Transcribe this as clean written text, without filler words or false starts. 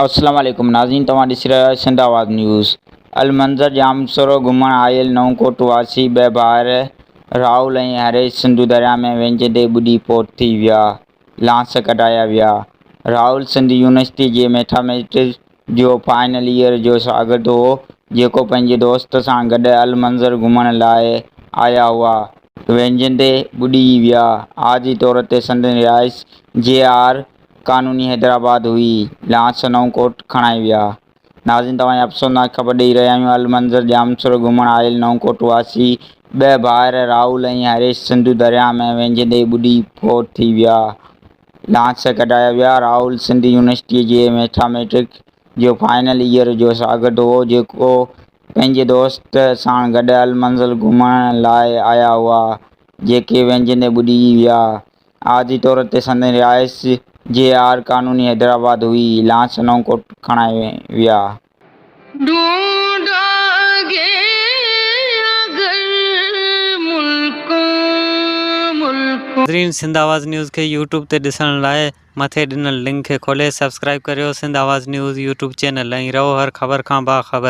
السلام عليڪم ناظرين توهان ڏسي رهيا آهيو سنڌ آواز نيوز المنظر ڄامشورو گهمڻ آيل نئون ڪوٽ واسي ٻه ڀائر راهول ۽ هريش سنڌو درياء ۾ وينجهندي ٻڏي فوت ٿي ويا لانس ڪڍايا ويا راهول سنڌ يونيورسٽي جي ميٿاميٽڪس جو فائنل ايئر جو شاگرد هو جيڪو پنهنجي دوست سان گڏ المنظر گهمڻ لاء آيا هئا وينجهندي ٻڏي ويا عارضي طور تي سندن رهائش جي آر قانوني حيدرآباد هئي، لانس نئون ڪوٽ کڻائي ويا. ناظرين توهان کي افسوسناڪ خبر ڏئي رهيا آهيون المنظر ڄامشورو گهمڻ آيل نئون ڪوٽ واسي ٻه ڀائر راهول ۽ هريش سنڌو درياهه ۾ وهنجندي ٻڏي فوت ٿي ويا لانس ڪڍايا ويا راهول سنڌ يونيورسٽي جي ميٿاميٽڪ جو فائنل ايئر جو شاگرد هو جيڪو پنهنجي دوست ساڻ گڏ المنزل گهمڻ لاء آيا هئا جيڪي وهنجندي ٻڏي ويا عارضي طور تي سندن رهائش جي آر قانوني حيدرآباد هئي. لانس نئون ڪوٽ کڻائي ويا. ڍونڍاگي اگر ملڪون ملڪون. ناظرين سنڌ آواز نيوز کي يوٽيوب تي ڏسڻ لاء مٿي ڏنل لنڪ کي کولي سبسڪرائيب ڪريو Sindh Awaz news YouTube channel ۽ رهو هر خبر کان باخبر.